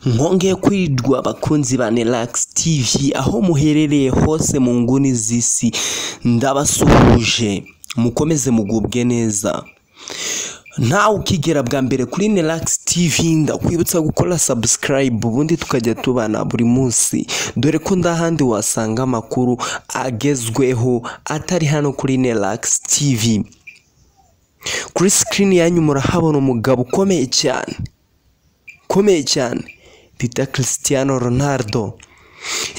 Mwongeye kwirwa abakunzi ba Nelax TV aho muherereye hose mu nguni z'isi, ndabasuhuje mukomeze mugubwe neza. Nawe ukigera bwa mbere kuri Nelax TV, ndakwibutsa gukora subscribe ubundi tukajya tubana buri munsi, dore ko ndahandi wasanga amakuru agezweho atari hano kuri Nelax TV. Kuri screen yanyu murahabona umugabo ukomeye cyane, ukomeye cyane bita Cristiano Ronaldo.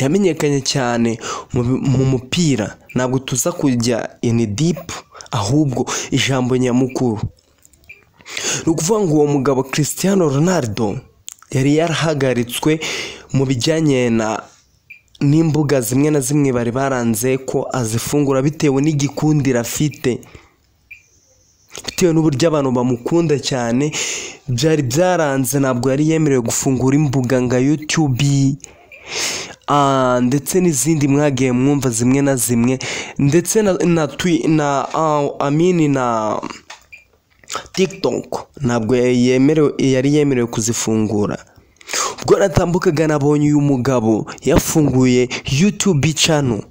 Yamenyekanye cyane mu mupira, ntabwo tuza kujya in deep, ahubwo ijambo nyamukuru ni ukuvuga ngo uwo mugabo Cristiano Ronaldo yari yarahagaritswe mu bijyanye na n'imbuga zimwe na zimwe bari baranze ko azifungura bitewe n'igikundiro afite, bitewe n'uburyo abantu bamukunda cyane, byari byaranze, ntabwo yari yemerewe gufungura imbuga nka YouTube ndetse n'izindi mwagiye mwumva zimwe na zimwe, ndetse na amini na TikTok ntabwo yari yemerewe kuzifungura. Ubwo natambukaga nabonye uyu mugabo yafunguye YouTube channel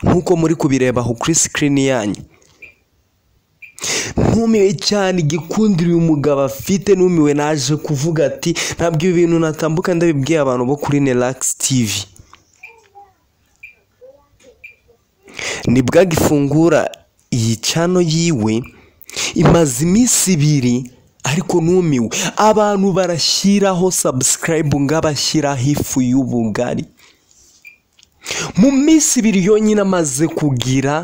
nk'uko muri kubireba aho kuri screen yanyu. Ntumiwe cyane igikundiro uyu mugabo afite, numiwe naje kuvuga ati ntabwo ibi bintu natambuka ndabibwiye abantu bo kuri Nelax TV. Nibwo agifungura iyi channel yiwe, imaze iminsi ibiri ariko numiwe, abantu barashyiraho subscribe ngabashyiraho ifu y'ubugari. Mu minsi ibiri yonyine amaze kugira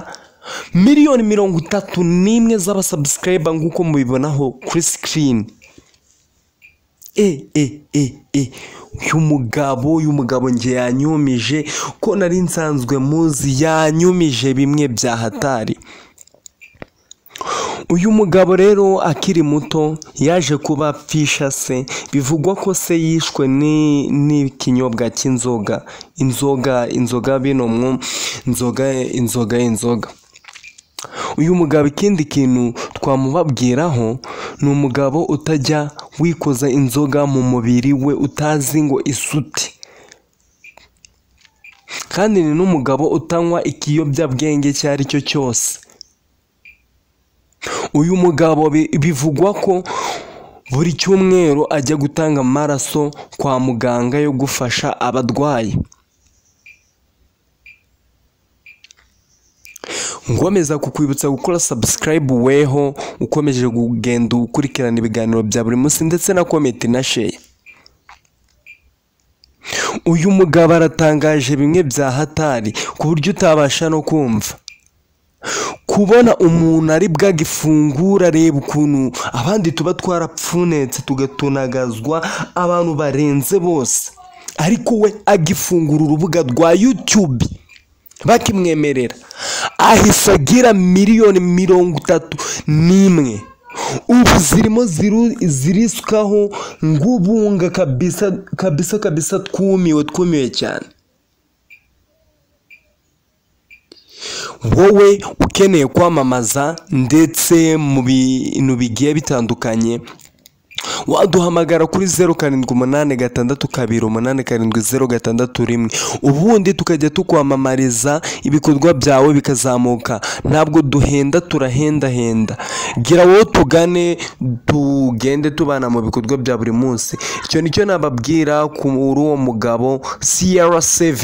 31 miliyoni z'abasubscriber nk'uko mubibonaho kuri screen. Uyu mugabo nge yanyumije, ko nari nsanzwe muzi, yanyumije bimwe bya hatari. Uyu mugabo rero akiri muto yaje kuba apfisha se, bivugwa ko se yishwe n'ikinyobwa cy'inzoga, inzoga bino inzoga. Uyu mugabo ikindi kintu twamubabwiraho ni umugabo utajya wikoza inzoga mu mubiri we, utazi ngo isute, kandi ni n'umugabo utanywa ikiyobyabwenge icyo ari cyo cyose. Uyu mugabo bivugwa ko buri cyumweru ajya gutanga amaraso kwa muganga yo gufasha abarwayi. Ngomeza kukwibutsa gukora subscribe weho ukomeje kugenda ukurikirana ibiganiro bya buri munsi, ndetse na comment na share. Uyu mugabo aratangaje bimwe bya hatari ku buryo utabasha no kumva. Kubona umuntu ari bwagifungura, reba ukuntu abandi tuba twarapfunetse tugatunagazwa, abantu barenze bose, ariko we agifungura urubuga rwa YouTube bakimwemerera ahise agira 31 miliyoni. Ubu zirimo zirisukaho ngubunga kabisa kabisa kabisa, twumiwe twumiwe cyane. Wowe ukeneye kwamamaza ndetse mu bintu bigiye bitandukanye, waduhamagara kuri 0786287061, ubundi tukajya tukwamamariza ibikorwa byawe bikazamuka. Ntabwo duhenda, turahendahenda. Gira wowe tugane tugende tubana mu bikorwa bya buri munsi. Icyo nicyo nababwira kuri uwo mugabo CR7.